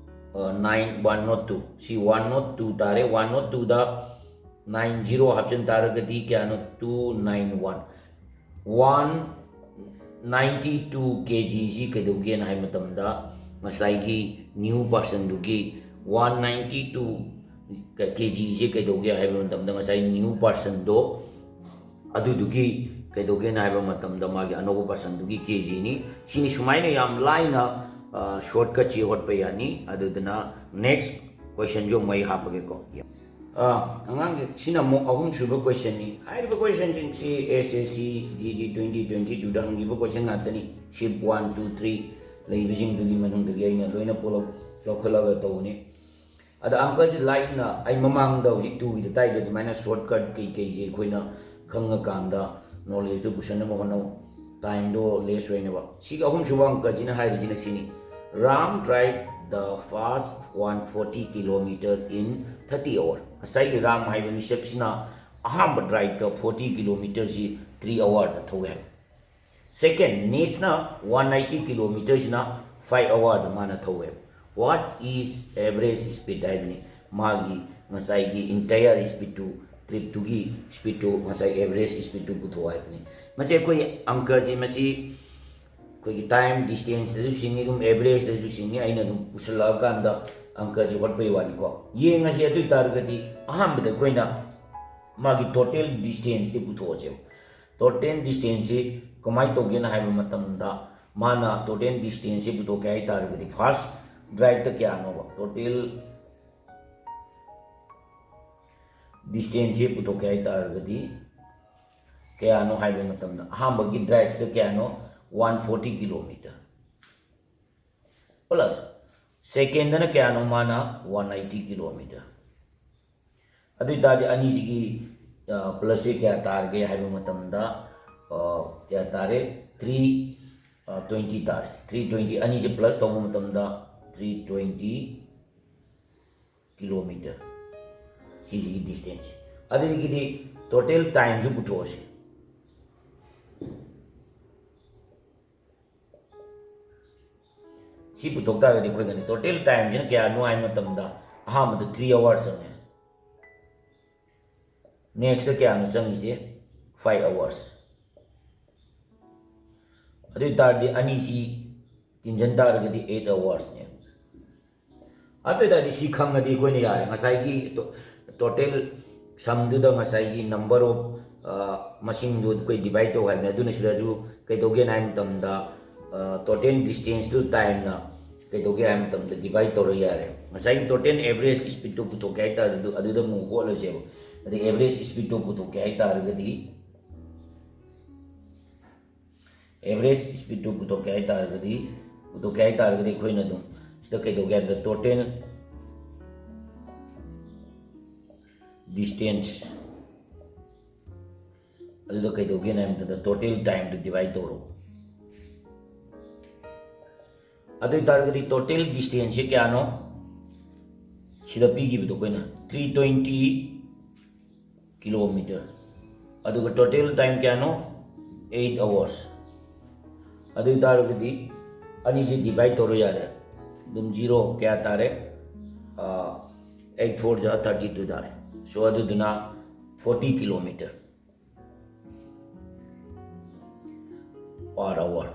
nine, one not two, ꯁꯤ one not two ꯇꯥꯔꯦ꯫ One not twoꯗ nine zero ꯍꯥꯞꯆꯤꯟ ꯇꯥꯔꯒꯗꯤ ꯀꯌꯥꯅꯣ? Two nine one꯫ One ninety two ꯀꯦ ꯖꯤꯁꯤ ꯀꯩꯗꯧꯒꯦꯅ ꯍꯥꯏꯕ ꯃꯇꯝꯗ ꯉꯁꯥꯏꯒꯤ ꯅ꯭ꯌꯨ ꯄꯥꯔꯁꯟꯗꯨꯒꯤ one ninety two ꯀꯦ ꯖꯤꯁꯤ ꯀꯩꯗꯧꯒꯦ ꯍꯥꯏꯕ ꯃꯇꯝꯗ ꯉꯁꯥꯏ ꯅ꯭ꯌꯨ ꯄꯥꯔꯁꯟꯗꯣ ꯑꯗꯨꯗꯨꯒꯤ ꯀꯩꯗꯧꯒꯦꯅ ꯍꯥꯏꯕ ꯃꯇꯝꯗ ꯃꯥꯒꯤ ꯑꯅꯧꯕ ꯄꯥꯔꯁꯟꯗꯨꯒꯤ ꯀꯦ ꯖꯤꯅꯤ꯫ ꯁꯤꯅꯤ ꯁꯨꯃꯥꯏꯅ ꯌꯥꯝ ꯂꯥꯏꯅ ꯁꯣꯔꯠꯀꯠꯁꯤ ꯍꯣꯠꯄ ꯌꯥꯅꯤ꯫ ꯑꯗꯨꯗꯨꯅ ꯅꯦꯛꯁ ꯀꯣꯏꯁꯟꯁꯨ ꯑꯃꯨꯛ ꯑꯩ ꯍꯥꯞꯄꯒꯦꯀꯣ꯫ ꯑ, ꯑꯉꯥꯡꯁꯦ ꯁꯤꯅ ꯑꯃꯨꯛ ꯑꯍꯨꯝꯁꯨꯕ ꯀꯣꯏꯁꯟꯅꯤ꯫ ꯍꯥꯏꯔꯤꯕ ꯀꯣꯏꯁꯟꯁꯤꯡꯁꯤ S S C G D twenty twenty twoꯗ ꯍꯪꯈꯤꯕ ꯀꯣꯏꯁꯟ ꯉꯥꯛꯇꯅꯤ꯫ ꯁꯤꯞ one, two, three ꯂꯩꯕꯁꯤꯡꯗꯨꯒꯤ ꯃꯅꯨꯡꯗꯒꯤ ꯑꯩꯅ ꯂꯣꯏꯅ ꯄꯨꯂꯞ ꯂꯧꯈꯠꯂꯒ ꯇꯧꯕꯅꯤ꯫ ꯑꯗ ꯑꯪꯀꯁꯤ ꯂꯥꯏꯅ ꯑꯩ ꯃꯃꯥꯡꯗ ꯍꯧꯖꯤꯛ ꯇꯨꯒꯤꯗ ꯇꯥꯏꯗ ꯑꯗꯨꯃꯥꯏꯅ ꯁꯣꯔꯠꯀꯠ ꯀꯩꯀꯩꯁꯦ ꯑꯩꯈꯣꯏꯅ ꯈꯪꯉꯀꯥꯟꯗ ꯅꯣꯂꯦꯖꯇꯨ ꯄꯨꯁꯟꯅꯕ ꯍꯣꯠꯅꯧ꯫ ꯇꯥꯏꯝꯗꯣ ꯂꯦꯁ ꯑꯣꯏꯅꯕ꯫ ꯁꯤꯒꯤ ꯑꯍꯨꯝꯁꯨꯕ ꯑꯪꯀꯁꯤꯅ ꯍꯥꯏꯔꯤꯁꯤꯅ ꯁꯤꯅꯤ, Ram drive the first one forty kilometer in thirty hour꯫ ꯉꯁꯥꯏꯒꯤ ꯔꯥꯝ ꯍꯥꯏꯕ ꯃꯤꯁꯛꯁꯤꯅ ꯑꯍꯥꯟꯕ ꯗ꯭ꯔꯥꯏꯚꯇ forty ꯀꯤꯂꯣꯃꯤꯇꯔꯁꯤ three hourꯗ ꯊꯧꯋꯦ ꯍꯥꯏꯕ꯫ ꯁꯦꯀꯦꯟ, ꯅꯦꯛꯁꯅ one ninety ꯀꯤꯂꯣꯃꯤꯇꯔꯁꯤꯅ five hourꯗ ꯃꯥꯅ ꯊꯧꯋꯦꯕ꯫ What is average speed ꯍꯥꯏꯕꯅꯤ꯫ ꯃꯥꯒꯤ ꯉꯁꯥꯏꯒꯤ entire speedꯇꯨ, ꯇ꯭ꯔꯤꯞꯇꯨꯒꯤ speedꯇꯨ, ꯉꯁꯥꯏ average speedꯇꯨ ꯄꯨꯊꯣꯛꯑꯣ ꯍꯥꯏꯕꯅꯤ꯫ ꯃꯁꯤ ꯑꯩꯈꯣꯏ ꯑꯪꯀꯁꯤ, ꯃꯁꯤ ꯑꯩꯈꯣꯏꯒꯤ ꯇꯥꯏꯝ ꯗꯤꯁꯇꯦꯟꯁꯇꯁꯨ ꯁꯤꯡꯉꯤ, ꯑꯗꯨꯝ ꯑꯦꯚꯔꯦꯖꯇꯁꯨ ꯁꯤꯡꯉꯤ꯫ ꯑꯩꯅ ꯑꯗꯨꯝ ꯄꯨꯁꯜꯂꯛꯑꯀꯥꯟꯗ ꯑꯪꯀꯁꯤ ꯍꯣꯠꯄꯩ ꯋꯥꯅꯤꯀꯣ꯫ ꯌꯦꯡꯉꯁꯤ꯫ ꯑꯗꯨ ꯑꯣꯏ ꯇꯥꯔꯒꯗꯤ ꯑꯍꯥꯟꯕꯗ ꯑꯩꯈꯣꯏꯅ ꯃꯥꯒꯤ ꯇꯣꯇꯦꯜ ꯗꯤꯁꯇꯦꯟꯁꯁꯤ ꯄꯨꯊꯣꯛꯑꯁꯦꯕ꯫ ꯇꯣꯇꯦꯜ ꯗꯤꯁꯇꯦꯟꯁꯁꯤ ꯀꯃꯥꯏꯅ ꯇꯧꯒꯦꯅ ꯍꯥꯏꯕ ꯃꯇꯝꯗ, ꯃꯥꯅ ꯇꯣꯇꯦꯜ ꯗꯤꯁꯇꯦꯟꯁꯁꯤ ꯄꯨꯊꯣꯛꯀꯦ ꯍꯥꯏ ꯇꯥꯔꯒꯗꯤ, ꯐꯥꯔꯁ ꯗ꯭ꯔꯥꯏꯚꯇ ꯀꯌꯥꯅꯣꯕ? ꯇꯣꯇꯦꯜ ꯗꯤꯁꯇꯦꯟꯁꯁꯤ ꯄꯨꯊꯣꯛꯀꯦ ꯍꯥꯏ ꯇꯥꯔꯒꯗꯤ, ꯀꯌꯥꯅꯣ ꯍꯥꯏꯕ ꯃꯇꯝꯗ, ꯑꯍꯥꯟꯕꯒꯤ ꯗ꯭ꯔꯥꯏꯚꯁꯤꯗ ꯀꯌꯥꯅꯣ? One forty kilometer꯫ ꯄ꯭ꯂꯁ ꯁꯦꯀꯦꯟꯗꯅ ꯀꯌꯥꯅꯣ? ꯃꯥꯅ one eighty kilometer꯫ ꯑꯗꯨ ꯑꯣꯏ ꯇꯥꯔꯗꯤ ꯑꯅꯤꯁꯤꯒꯤ, ꯑ, ꯄ꯭ꯂꯁꯁꯦ ꯀꯌꯥ ꯇꯥꯔꯒꯦ ꯍꯥꯏꯕ ꯃꯇꯝꯗ, ꯑ, ꯀꯌꯥ ꯇꯥꯔꯦ? Three twenty ꯇꯥꯔꯦ꯫ Three twenty, ꯑꯅꯤꯁꯦ ꯄ꯭ꯂꯁ ꯇꯧꯕ ꯃꯇꯝꯗ three twenty ꯀꯤꯂꯣꯃꯤꯇꯔ꯫ ꯁꯤꯁꯤꯒꯤ ꯗꯤꯁꯇꯦꯟꯁꯁꯦ꯫ ꯑꯗꯨꯗꯒꯤꯗꯤ ꯇꯣꯇꯦꯜ ꯇꯥꯏꯝꯁꯨ ꯄꯨꯊꯣꯛꯑꯁꯤ꯫ ꯁꯤ ꯄꯨꯊꯣꯛ ꯇꯥꯔꯒꯗꯤ ꯑꯩꯈꯣꯏꯅ ꯇꯣꯇꯦꯜ ꯇꯥꯏꯝꯁꯤꯅ ꯀꯌꯥꯅꯣ ꯍꯥꯏꯕ ꯃꯇꯝꯗ ꯑꯍꯥꯟꯕꯗ ꯊ꯭ꯔꯤ ꯑꯋꯥꯔ ꯆꯪꯉꯦ꯫ ꯅꯦꯛꯁꯇ ꯀꯌꯥꯅꯣ ꯆꯪꯉꯤꯁꯦ? Five hours. ꯑꯗꯨ ꯑꯣꯏ ꯇꯥꯔꯗꯤ ꯑꯅꯤꯁꯤ ꯇꯤꯟꯖꯟ ꯇꯥꯔꯒꯗꯤ ꯑꯩꯠ ꯑꯋꯥꯔꯁꯅꯦ꯫ ꯑꯗꯨ ꯑꯣꯏ ꯇꯥꯔꯗꯤ ꯁꯤ ꯈꯪꯉꯗꯤ ꯑꯩꯈꯣꯏꯅ ꯌꯥꯔꯦ꯫ ꯉꯁꯥꯏꯒꯤ ꯇꯣꯇꯦꯜ ꯁꯝꯗꯨꯗ ꯉꯁꯥꯏꯒꯤ ꯅꯝꯕꯔ ꯑꯣꯐ ꯃꯁꯤꯡꯗꯨ ꯑꯩꯈꯣꯏ ꯗꯤꯚꯥꯏꯠ ꯇꯧ ꯍꯥꯏꯕꯅꯤ꯫ ꯑꯗꯨꯅ ꯁꯤꯗꯁꯨ ꯀꯩꯗꯧꯒꯦꯅ ꯍꯥꯏꯕ ꯃꯇꯝꯗ ꯇꯣꯇꯦꯜ ꯗꯤꯁꯇꯦꯟꯁꯇꯨ ꯇꯥꯏꯝꯅ ꯀꯩꯗꯧꯒꯦ ꯍꯥꯏꯕ ꯃꯇꯝꯗ ꯗꯤꯚꯥꯏꯠ ꯇꯧꯔ ꯌꯥꯔꯦ꯫ ꯉꯁꯥꯏꯒꯤ ꯇꯣꯇꯦꯜ ꯑꯦꯚꯔꯦꯖ ꯁ꯭ꯄꯤꯠꯇꯨ ꯄꯨꯊꯣꯛꯀꯦ ꯍꯥꯏ ꯇꯥꯔꯗꯤ ꯑꯗꯨ- ꯑꯗꯨꯗ ꯑꯃꯨꯛ ꯍꯣꯠꯂꯁꯦꯕ꯫ ꯑꯗꯩ ꯑꯦꯚꯔꯦꯖ ꯁ꯭ꯄꯤꯠꯇꯨ ꯄꯨꯊꯣꯛꯀꯦ ꯍꯥꯏ ꯇꯥꯔꯒꯗꯤ ꯑꯦꯚꯔꯦꯖ ꯁ꯭ꯄꯤꯠꯇꯨ ꯄꯨꯊꯣꯛꯀꯦ ꯍꯥꯏ ꯇꯥꯔꯒꯗꯤ ꯄꯨꯊꯣꯛꯀꯦ ꯍꯥꯏ ꯇꯥꯔꯒꯗꯤ ꯑꯩꯈꯣꯏꯅ ꯑꯗꯨꯝ ꯁꯤꯗ ꯀꯩꯗꯧꯒꯦ ꯍꯥꯏꯕꯗ ꯇꯣꯇꯦꯜ ꯗꯤꯁꯇꯦꯟꯁ ꯑꯗꯨꯗ ꯀꯩꯗꯧꯒꯦꯅ ꯍꯥꯏꯕꯗ ꯇꯣꯇꯦꯜ ꯇꯥꯏꯝꯗꯨ ꯗꯤꯚꯥꯏꯠ ꯇꯧꯔꯣ꯫ ꯑꯗꯨ ꯑꯣꯏ ꯇꯥꯔꯒꯗꯤ ꯇꯣꯇꯦꯜ ꯗꯤꯁꯇꯦꯟꯁꯁꯦ ꯀꯌꯥꯅꯣ? ꯁꯤꯗ ꯄꯤꯈꯤꯕꯗꯣ ꯑꯩꯈꯣꯏꯅ ꯊ꯭ꯔꯤ ꯇ꯭ꯋꯦꯟꯇꯤ ꯀꯤꯂꯣꯃꯤꯇꯔ꯫ ꯑꯗꯨꯒ ꯇꯣꯇꯦꯜ ꯇꯥꯏꯝ ꯀꯌꯥꯅꯣ? Eight hours. ꯑꯗꯨ ꯑꯣꯏ ꯇꯥꯔꯒꯗꯤ ꯑꯅꯤꯁꯤ ꯗꯤꯚꯥꯏꯠ ꯇꯧꯔꯣ ꯌꯥꯔꯦ꯫ ꯑꯗꯨꯝ ꯖꯤꯔꯣ ꯀꯌꯥ ꯇꯥꯔꯦ? ꯑꯩꯠ ꯐꯣꯔ ꯖꯥ ꯊꯥꯔꯇꯤ ꯇꯨ ꯇꯥꯔꯦ꯫ ꯁꯣ ꯑꯗꯨꯗꯨꯅ ꯐꯣꯔꯇꯤ ꯀꯤꯂꯣꯃꯤꯇꯔ ꯄꯥꯔ ꯑꯋꯥꯔ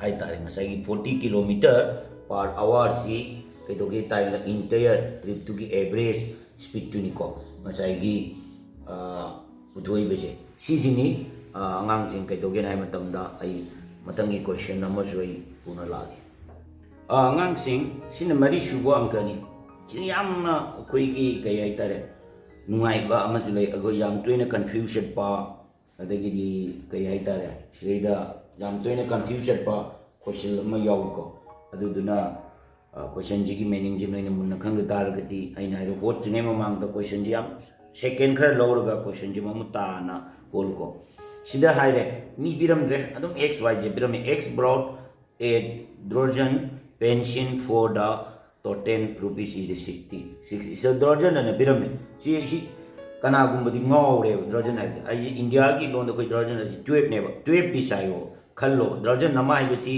ꯍꯥꯏ ꯇꯥꯔꯦ꯫ ꯉꯁꯥꯏꯒꯤ ꯐꯣꯔꯇꯤ ꯀꯤꯂꯣꯃꯤꯇꯔ ꯄꯥꯔ ꯑꯋꯥꯔꯁꯤ ꯀꯩꯗꯧꯒꯦ ꯇꯥꯏꯝꯗ ꯏꯟꯇꯌꯔ ꯇ꯭ꯔꯤꯞꯇꯨꯒꯤ ꯑꯦꯚꯔꯦꯖ ꯁ꯭ꯄꯤꯠꯇꯨꯅꯤꯀꯣ ꯉꯁꯥꯏꯒꯤ ꯄꯨꯊꯣꯛꯏꯕꯁꯦ꯫ ꯁꯤꯁꯤꯅꯤ ꯑꯉꯥꯡꯁꯤꯡ ꯀꯩꯗꯧꯒꯦꯅ ꯍꯥꯏꯕ ꯃꯇꯝꯗ ꯑꯩ ꯃꯊꯪꯒꯤ ꯀꯣꯏꯁꯟ ꯑꯃꯁꯨ ꯑꯩ ꯄꯨꯅ ꯂꯥꯛꯑꯒꯦ꯫ ꯑꯉꯥꯡꯁꯤꯡ, ꯁꯤꯅ ꯃꯔꯤ ꯁꯨꯕ ꯑꯪꯀꯅꯤ꯫ ꯁꯤꯅ ꯌꯥꯝꯅ ꯑꯩꯈꯣꯏꯒꯤ ꯀꯩ ꯍꯥꯏꯇꯥꯔꯦ, ꯅꯨꯡꯉꯥꯏꯕ ꯑꯃꯁꯨ ꯂꯩ꯫ ꯑꯩꯈꯣꯏ ꯌꯥꯝ ꯇꯣꯏꯅ ꯀꯟꯐ꯭ꯌꯨꯁ ꯆꯠꯄ, ꯑꯗꯒꯤꯗꯤ ꯀꯩ ꯍꯥꯏꯇꯥꯔꯦ, ꯁꯤꯗꯩꯗ ꯌꯥꯝ ꯇꯣꯏꯅ ꯀꯟꯐ꯭ꯌꯨꯁ ꯆꯠꯄ ꯀꯣꯏꯁꯟ ꯑꯃ ꯌꯥꯎꯏꯀꯣ꯫ ꯑꯗꯨꯗꯨꯅ ꯀꯣꯏꯁꯟꯁꯤꯒꯤ ꯃꯤꯅꯤꯡꯁꯦ ꯅꯣꯏꯅ ꯃꯨꯟꯅ ꯈꯪꯗ ꯇꯥꯔꯒꯗꯤ ꯑꯩꯅ ꯍꯥꯏꯗꯣ ꯍꯣꯠꯇ꯭ꯔꯤꯉꯩ ꯃꯃꯥꯡꯗ ꯀꯣꯏꯁꯟꯁꯦ ꯌꯥꯝ ꯁꯦꯀꯦꯟ ꯈꯔ ꯂꯧꯔꯒ ꯀꯣꯏꯁꯟꯁꯦ ꯃꯃꯨꯠ ꯇꯥꯅ ꯍꯣꯠꯂꯨꯀꯣ꯫ ꯁꯤꯗ ꯍꯥꯏꯔꯦ, ꯃꯤ ꯄꯤꯔꯝꯗ꯭ꯔꯦ, ꯑꯗꯨꯝ X Y Z ꯄꯤꯔꯝꯃꯦ꯫ X brought a dozen pencil for the total rupees is sixty, sixty. So, dozen ꯑꯅ ꯄꯤꯔꯝꯃꯦ꯫ ꯁꯤ, ꯁꯤ ꯀꯅꯥꯒꯨꯝꯕꯗꯤ ꯉꯥꯎꯔꯦꯕ, dozen ꯍꯥꯏꯕꯗꯤ꯫ ꯑꯩ ꯏꯟꯗꯤꯌꯥꯒꯤ ꯂꯣꯟꯗ ꯑꯩꯈꯣꯏ dozen ꯍꯥꯏꯁꯤ twelve ꯅꯦꯕ, twelve piece ꯍꯥꯏꯌꯣ, ꯈꯜꯂꯣ꯫ Dozen ꯑꯃ ꯍꯥꯏꯕꯁꯤ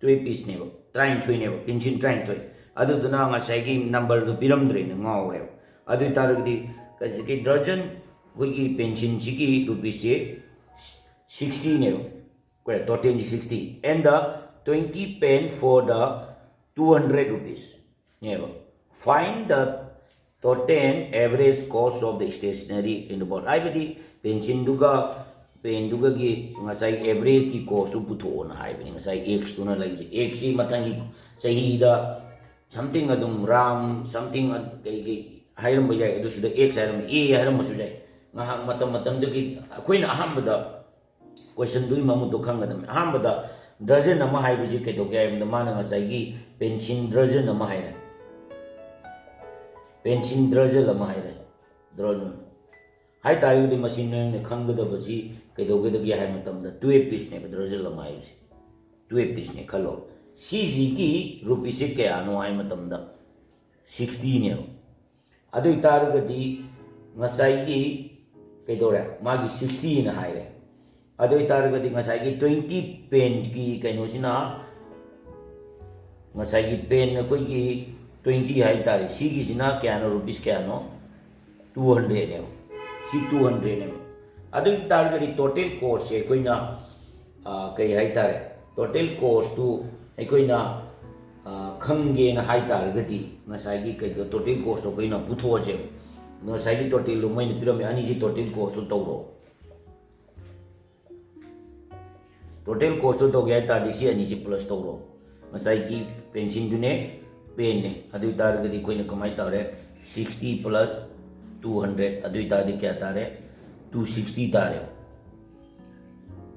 twelve piece ꯅꯦꯕ, ꯇꯔꯥꯅꯤꯊꯣꯏꯅꯦꯕ, ꯄꯦꯟꯁꯤꯜ ꯇꯔꯥꯅꯤꯊꯣꯏ꯫ ꯑꯗꯨꯗꯨꯅ ꯉꯁꯥꯏꯒꯤ number ꯗꯨ ꯄꯤꯔꯝꯗ꯭ꯔꯦꯅ ꯉꯥꯎꯔꯦꯕ꯫ ꯑꯗꯨ ꯑꯣꯏ ꯇꯥꯔꯒꯗꯤ ꯍꯧꯖꯤꯛꯀꯤ dozen ꯑꯩꯈꯣꯏꯒꯤ ꯄꯦꯟꯁꯤꯜꯁꯤꯒꯤ rupees ꯁꯦ sixty ꯅꯦꯕ꯫ ꯀꯣ, total ꯁꯤ sixty and the twenty pen for the two hundred rupees ꯅꯦꯕ꯫ Find the total average cost of the stationery in the board. ꯍꯥꯏꯕꯗꯤ ꯄꯦꯟꯁꯤꯜꯗꯨꯒ ꯄꯦꯟꯗꯨꯒꯒꯤ ꯉꯁꯥꯏ average ꯀꯤ cost ꯇꯨ ꯄꯨꯊꯣꯛꯑꯣꯅ ꯍꯥꯏꯕꯅꯤ꯫ ꯉꯁꯥꯏ X ꯇꯨꯅ ꯂꯩꯔꯤꯁꯦ, X ꯁꯤ ꯃꯊꯪꯒꯤ ꯆꯍꯤꯗ something ꯑꯗꯨꯝ ram something ꯀꯩ ꯀꯩ ꯍꯥꯏꯔꯝꯕ ꯌꯥꯏ꯫ ꯑꯗꯨ ꯁꯤꯗ X ꯍꯥꯏꯔꯝꯕ, A ꯍꯥꯏꯔꯝꯕꯁꯨ ꯌꯥꯏ꯫ ꯉꯥꯏꯍꯥꯛ ꯃꯇꯝ ꯃꯇꯝꯗꯨꯒꯤ ꯑꯩꯈꯣꯏꯅ ꯑꯍꯥꯟꯕꯗ question ꯗꯨꯒꯤ ꯃꯃꯨꯠꯇꯣ ꯈꯪꯒꯗꯕꯅꯤ꯫ ꯑꯍꯥꯟꯕꯗ dozen ꯑꯃ ꯍꯥꯏꯕꯁꯤ ꯀꯩꯗꯧꯒꯦ ꯍꯥꯏꯕꯗ, ꯃꯥꯅ ꯉꯁꯥꯏꯒꯤ ꯄꯦꯟꯁꯤꯜ dozen ꯑꯃ ꯍꯥꯏꯔꯦ, ꯄꯦꯟꯁꯤꯜ dozen ꯑꯃ ꯍꯥꯏꯔꯦ꯫ Dozen ꯍꯥꯏ ꯇꯥꯔꯒꯗꯤ ꯃꯁꯤ ꯅꯣꯏꯅ ꯈꯪꯒꯗꯕꯁꯤ ꯀꯩꯗꯧꯒꯗꯒꯦ ꯍꯥꯏ ꯃꯇꯝꯗ, twelve piece ꯅꯦꯕ dozen ꯑꯃ ꯍꯥꯏꯕꯁꯤ, twelve piece ꯅꯦ ꯈꯜꯂꯣ꯫ ꯁꯤꯁꯤꯒꯤ rupees ꯁꯦ ꯀꯌꯥꯅꯣ ꯍꯥꯏ ꯃꯇꯝꯗ sixty ꯅꯦꯕ꯫ ꯑꯗꯨ ꯑꯣꯏ ꯇꯥꯔꯒꯗꯤ ꯉꯁꯥꯏꯒꯤ ꯀꯩꯗꯧꯔꯦ? ꯃꯥꯒꯤ sixty ꯅ ꯍꯥꯏꯔꯦ꯫ ꯑꯗꯨ ꯑꯣꯏ ꯇꯥꯔꯒꯗꯤ ꯉꯁꯥꯏꯒꯤ twenty pen ꯒꯤ ꯀꯩꯅꯣꯁꯤꯅ, ꯉꯁꯥꯏꯒꯤ pen ꯑꯩꯈꯣꯏꯒꯤ twenty ꯍꯥꯏ ꯇꯥꯔꯦ, ꯁꯤꯒꯤꯁꯤꯅ ꯀꯌꯥꯅꯣ, rupees ꯀꯌꯥꯅꯣ? Two hundred ꯅꯦꯕ꯫ ꯁꯤ two hundred ꯅꯦꯕ꯫ ꯑꯗꯨ ꯑꯣꯏ ꯇꯥꯔꯒꯗꯤ total cost ꯁꯦ ꯑꯩꯈꯣꯏꯅ, ꯑ, ꯀꯩ ꯍꯥꯏ ꯇꯥꯔꯦ, total cost ꯇꯨ ꯑꯩꯈꯣꯏꯅ, ꯑ, ꯈꯪꯒꯦꯅ ꯍꯥꯏ ꯇꯥꯔꯒꯗꯤ ꯉꯁꯥꯏꯒꯤ ꯀꯩꯗꯣ, total cost ꯇꯣ ꯑꯩꯈꯣꯏꯅ ꯄꯨꯊꯣꯛꯑꯁꯦꯕ꯫ ꯉꯁꯥꯏꯒꯤ total ꯗꯣ ꯃꯣꯏꯅ ꯄꯤꯔꯝꯃꯦ, ꯑꯅꯤꯁꯤ total cost ꯇꯣ ꯇꯧꯔꯣ꯫ Total cost ꯇꯣ ꯇꯧꯒꯦ ꯍꯥꯏ ꯇꯥꯔꯗꯤ ꯁꯤ ꯑꯅꯤꯁꯤ plus ꯇꯧꯔꯣ꯫ ꯉꯁꯥꯏꯒꯤ ꯄꯦꯟꯁꯤꯜꯗꯨꯅꯦ, pen ꯅꯦ꯫ ꯑꯗꯨ ꯑꯣꯏ ꯇꯥꯔꯒꯗꯤ ꯑꯩꯈꯣꯏꯅ ꯀꯃꯥꯏꯅ ꯇꯧꯔꯦ? Sixty plus two hundred, ꯑꯗꯨ ꯑꯣꯏ ꯇꯥꯔꯗꯤ ꯀꯌꯥ ꯇꯥꯔꯦ? Two sixty ꯇꯥꯔꯦ꯫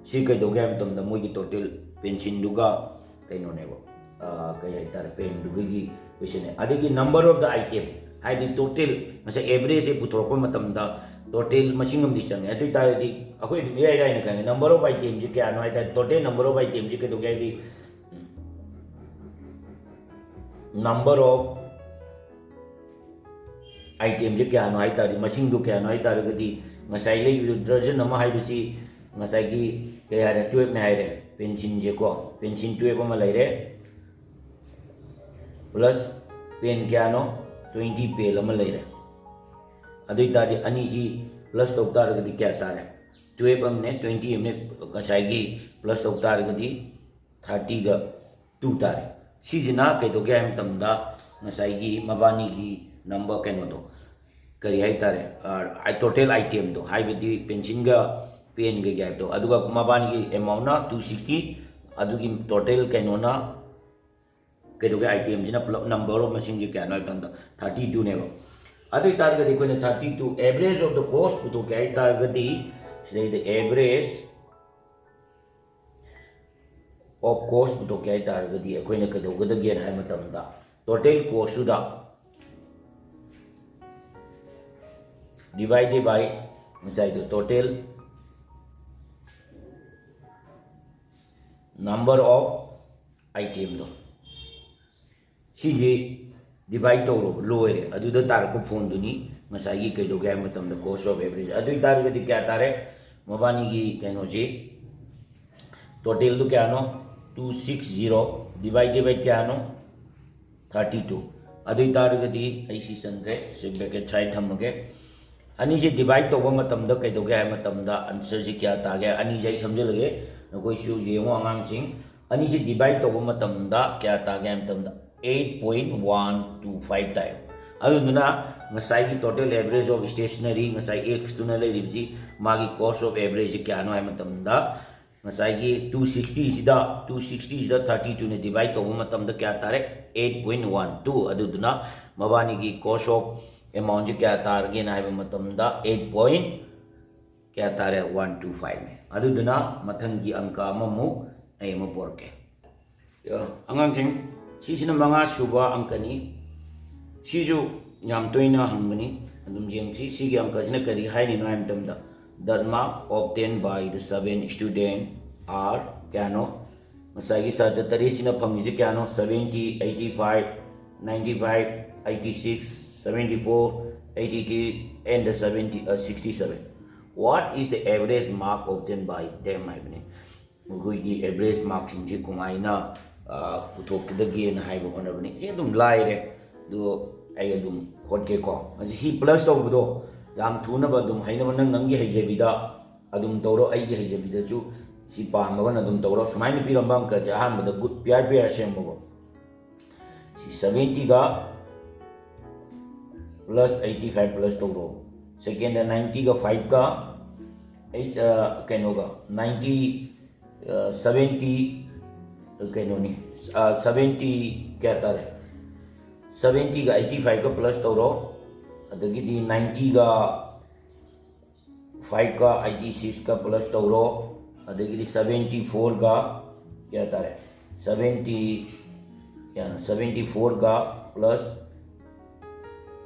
ꯁꯤ ꯀꯩꯗꯧꯒꯦ ꯍꯥꯏꯕ ꯃꯇꯝꯗ ꯃꯣꯏꯒꯤ total ꯄꯦꯟꯁꯤꯜꯗꯨꯒ ꯀꯩꯅꯣꯅꯦꯕ, ꯑ, ꯀꯩ ꯍꯥꯏꯇꯥꯔꯦ, pen ꯗꯨꯒꯤ question ꯅꯦ꯫ ꯑꯗꯒꯤ number of the item, ꯍꯥꯏꯗꯤ total, ꯉꯁꯥꯏ average ꯁꯦ ꯄꯨꯊꯣꯔꯛꯄ ꯃꯇꯝꯗ total ꯃꯁꯤꯡ ꯑꯃꯗꯤ ꯆꯪꯉꯦ꯫ ꯑꯗꯨ ꯑꯣꯏ ꯇꯥꯔꯗꯤ ꯑꯩꯈꯣꯏ ꯑꯗꯨꯝ ꯏꯔꯥꯏ ꯂꯥꯏꯅ ꯈꯪꯉꯦ, number of item ꯁꯦ ꯀꯌꯥꯅꯣ ꯍꯥꯏ ꯇꯥꯔꯗꯤ, total number of item ꯁꯦ ꯀꯩꯗꯧꯒꯦ ꯍꯥꯏꯗꯤ, number of itemꯁꯦ ꯀꯌꯥꯅꯣ ꯍꯥꯏ ꯇꯥꯔꯗꯤ, ꯃꯁꯤꯡꯗꯣ ꯀꯌꯥꯅꯣ ꯍꯥꯏ ꯇꯥꯔꯒꯗꯤ, ꯉꯁꯥꯏ ꯂꯩꯕꯗꯣ ꯗꯔꯖꯟ ꯑꯃ ꯍꯥꯏꯕꯁꯤ ꯉꯁꯥꯏꯒꯤ ꯀꯩ ꯍꯥꯏꯔꯦ, ꯇꯨꯌꯦꯜꯞꯅꯦ ꯍꯥꯏꯔꯦ꯫ ꯄꯦꯟꯁꯤꯜꯁꯦꯀꯣ, ꯄꯦꯟꯁꯤꯜ ꯇꯨꯌꯦꯜꯞ ꯑꯃ ꯂꯩꯔꯦ, ꯄ꯭ꯂꯁ ꯄꯦꯟ ꯀꯌꯥꯅꯣ, ꯇ꯭ꯋꯦꯟꯇꯤ ꯄꯦꯟ ꯑꯃ ꯂꯩꯔꯦ꯫ ꯑꯗꯨ ꯑꯣꯏ ꯇꯥꯔꯗꯤ ꯑꯅꯤꯁꯤ ꯄ꯭ꯂꯁ ꯇꯧ ꯇꯥꯔꯒꯗꯤ ꯀꯌꯥ ꯇꯥꯔꯦ? ꯇꯨꯌꯦꯜꯞ ꯑꯃꯅꯦ, ꯇ꯭ꯋꯦꯟꯇꯤ ꯑꯃꯅꯦ, ꯉꯁꯥꯏꯒꯤ ꯄ꯭ꯂꯁ ꯇꯧ ꯇꯥꯔꯒꯗꯤ ꯊꯥꯔꯇꯤꯒ ꯇꯨ ꯇꯥꯔꯦ꯫ ꯁꯤꯁꯤꯅ ꯀꯩꯗꯧꯒꯦ ꯍꯥꯏꯕ ꯃꯇꯝꯗ, ꯉꯁꯥꯏꯒꯤ ꯃꯕꯥꯅꯤꯒꯤ ꯅꯝꯕꯔ ꯀꯩꯅꯣꯗꯣ, ꯀꯔꯤ ꯍꯥꯏ ꯇꯥꯔꯦ, ꯇꯣꯇꯦꯜ ꯑꯥꯏꯇꯦꯝꯗꯣ, ꯍꯥꯏꯕꯗꯤ ꯄꯦꯟꯁꯤꯜꯒ ꯄꯦꯟꯒ ꯒꯦꯞꯇꯣ, ꯑꯗꯨꯒ ꯃꯕꯥꯅꯤꯒꯤ ꯑꯦꯃꯥꯎꯟꯅ ꯇꯨ ꯁꯤꯛꯁꯇꯤ, ꯑꯗꯨꯒꯤ ꯇꯣꯇꯦꯜ ꯀꯩꯅꯣꯅ ꯀꯩꯗꯧꯒꯦ, ꯑꯥꯏꯇꯦꯝꯁꯤꯅ ꯄꯨꯂꯞ ꯅꯝꯕꯔ ꯑꯣꯐ ꯃꯁꯤꯡꯁꯦ ꯀꯌꯥꯅꯣ ꯍꯥꯏꯕ ꯃꯇꯝꯗ ꯊꯥꯔꯇꯤ ꯇꯨꯅꯦꯕ꯫ ꯑꯗꯨ ꯑꯣꯏ ꯇꯥꯔꯒꯗꯤ ꯑꯩꯈꯣꯏꯅ thirty two average of the cost ꯄꯨꯊꯣꯛꯀꯦ ꯍꯥꯏ ꯇꯥꯔꯒꯗꯤ, ꯁꯤꯗꯩꯗ average of cost ꯄꯨꯊꯣꯛꯀꯦ ꯍꯥꯏ ꯇꯥꯔꯒꯗꯤ ꯑꯩꯈꯣꯏꯅ ꯀꯩꯗꯧꯒꯗꯒꯦꯅ ꯍꯥꯏ ꯃꯇꯝꯗ, ꯇꯣꯇꯦꯜ ꯀꯣꯁꯇꯨꯗ divided by ꯉꯁꯥꯏꯗꯣ total number of itemꯗꯣ, ꯁꯤꯁꯦ divide ꯇꯧꯔꯣ, ꯂꯣꯏꯔꯦ꯫ ꯑꯗꯨꯗ ꯇꯥꯔꯛꯄ ꯐꯣꯟꯗꯨꯅꯤ ꯉꯁꯥꯏꯒꯤ ꯀꯩꯗꯧꯒꯦ ꯍꯥꯏꯕ ꯃꯇꯝꯗ cost of average꯫ ꯑꯗꯨ ꯑꯣꯏ ꯇꯥꯔꯒꯗꯤ ꯀꯌꯥ ꯇꯥꯔꯦ? ꯃꯕꯥꯅꯤꯒꯤ ꯀꯩꯅꯣꯁꯤ, ꯇꯣꯇꯦꯜꯗꯨ ꯀꯌꯥꯅꯣ? Two six zero divided by ꯀꯌꯥꯅꯣ? Thirty two꯫ ꯑꯗꯨ ꯑꯣꯏ ꯇꯥꯔꯒꯗꯤ ꯑꯩ ꯁꯤ ꯆꯟꯗ꯭ꯔꯦ, ꯁꯤ bracket side ꯊꯝꯃꯒꯦ꯫ ꯑꯅꯤꯁꯦ divide ꯇꯧꯕ ꯃꯇꯝꯗ ꯀꯩꯗꯧꯒꯦ ꯍꯥꯏꯕ ꯃꯇꯝꯗ, answerꯁꯤ ꯀꯌꯥ ꯇꯥꯒꯦ? ꯑꯅꯤꯁꯦ ꯑꯩ ꯁꯝꯖꯜꯂꯒꯦ, ꯅꯈꯣꯏꯁꯨ ꯌꯦꯡꯉꯣ ꯑꯉꯥꯡꯁꯤꯡ꯫ ꯑꯅꯤꯁꯦ divide ꯇꯧꯕ ꯃꯇꯝꯗ ꯀꯌꯥ ꯇꯥꯒꯦ ꯍꯥꯏꯕ ꯃꯇꯝꯗ, eight point one two five ꯇꯥꯏ꯫ ꯑꯗꯨꯗꯨꯅ ꯉꯁꯥꯏꯒꯤ total average of stationery, ꯉꯁꯥꯏ Xꯇꯨꯅ ꯂꯩꯔꯤꯕꯁꯤ, ꯃꯥꯒꯤ cost of averageꯁꯤ ꯀꯌꯥꯅꯣ ꯍꯥꯏꯕ ꯃꯇꯝꯗ, ꯉꯁꯥꯏꯒꯤ two sixtyꯁꯤꯗ, two sixtyꯁꯤꯗ thirty twoꯅ divide ꯇꯧꯕ ꯃꯇꯝꯗ ꯀꯌꯥ ꯇꯥꯔꯦ? Eight point one two꯫ ꯑꯗꯨꯗꯨꯅ ꯃꯕꯥꯅꯤꯒꯤ cost of amountꯁꯤ ꯀꯌꯥ ꯇꯥꯔꯒꯦꯅ ꯍꯥꯏꯕ ꯃꯇꯝꯗ, eight point ꯀꯌꯥ ꯇꯥꯔꯦ? One two fiveꯅꯦ꯫ ꯑꯗꯨꯗꯨꯅ ꯃꯊꯪꯒꯤ ꯑꯪꯀ ꯑꯃꯃꯨꯛ ꯑꯩ ꯑꯃꯨꯛ ꯄꯣꯔꯛꯀꯦ꯫ ꯑꯉꯥꯡꯁꯤꯡ, ꯁꯤꯁꯤꯅ ꯃꯉꯥ ꯁꯨꯕ ꯑꯪꯀꯅꯤ꯫ ꯁꯤꯁꯨ ꯌꯥꯝ ꯇꯣꯏꯅ ꯍꯪꯕꯅꯤ, ꯑꯗꯨꯝ ꯌꯦꯡꯁꯤ꯫ ꯁꯤꯒꯤ ꯑꯪꯀꯁꯤꯅ ꯀꯔꯤ ꯍꯥꯏꯔꯤꯅꯣ ꯍꯥꯏꯕ ꯃꯇꯝꯗ, the mark obtained by the seven student are ꯀꯌꯥꯅꯣ? ꯉꯁꯥꯏꯒꯤ ꯁꯥꯇ꯭ꯔ ꯇꯔꯦꯠꯁꯤꯅ ꯐꯪꯉꯤꯁꯦ ꯀꯌꯥꯅꯣ? Seventy, eighty five, ninety five, eighty six, seventy four, eighty three, and the seventy, uh, sixty seven. What is the average mark obtained by them? ꯍꯥꯏꯕꯅꯤ꯫ ꯃꯈꯣꯏꯒꯤ average ꯃꯥꯔꯛꯁꯤꯡꯁꯤ ꯀꯃꯥꯏꯅ, ꯑ, ꯄꯨꯊꯣꯛꯀꯗꯒꯦꯅ ꯍꯥꯏꯕ ꯍꯣꯠꯅꯕꯅꯤ꯫ ꯁꯤ ꯑꯗꯨꯝ ꯂꯥꯏꯔꯦ꯫ ꯑꯗꯣ ꯑꯩ ꯑꯗꯨꯝ ꯍꯣꯠꯀꯦꯀꯣ꯫ ꯃꯁꯤ ꯁꯤ ꯄ꯭ꯂꯁ ꯇꯧꯕꯗꯣ ꯌꯥꯝ ꯊꯨꯅꯕ ꯑꯗꯨꯝ ꯍꯩꯅꯕ, ꯅꯪ ꯅꯪꯒꯤ ꯍꯩꯖꯕꯤꯗ ꯑꯗꯨꯝ ꯇꯧꯔꯣ, ꯑꯩꯒꯤ ꯍꯩꯖꯕꯤꯗꯁꯨ ꯁꯤ ꯄꯥꯝꯃꯒꯅ ꯑꯗꯨꯝ ꯇꯧꯔꯣ꯫ ꯁꯨꯃꯥꯏꯅ ꯄꯤꯔꯝꯕ ꯑꯪꯀꯁꯦ ꯑꯍꯥꯟꯕꯗ ꯒꯨꯗ ꯄꯤꯌꯥꯔ ꯄꯤꯌꯥꯔ ꯁꯦꯝꯃꯣꯕ꯫ ꯁꯤ seventy ꯒ plus eighty five plus ꯇꯧꯔꯣ꯫ ꯁꯦꯀꯦꯟꯗ ninety ꯒ five ꯒ eight, ꯑ, ꯀꯩꯅꯣꯒ ninety, ꯑ, seventy, ꯀꯩꯅꯣꯅꯤ, ꯑ, seventy ꯀꯌꯥ ꯇꯥꯔꯦ? Seventy ꯒ eighty five ꯒ plus ꯇꯧꯔꯣ꯫ ꯑꯗꯒꯤꯗꯤ ninety ꯒ five ꯒ eighty six ꯒ plus ꯇꯧꯔꯣ꯫ ꯑꯗꯒꯤꯗꯤ seventy four ꯒ ꯀꯌꯥ ꯇꯥꯔꯦ? Seventy, ꯀꯌꯥꯅꯣ? Seventy four ꯒ plus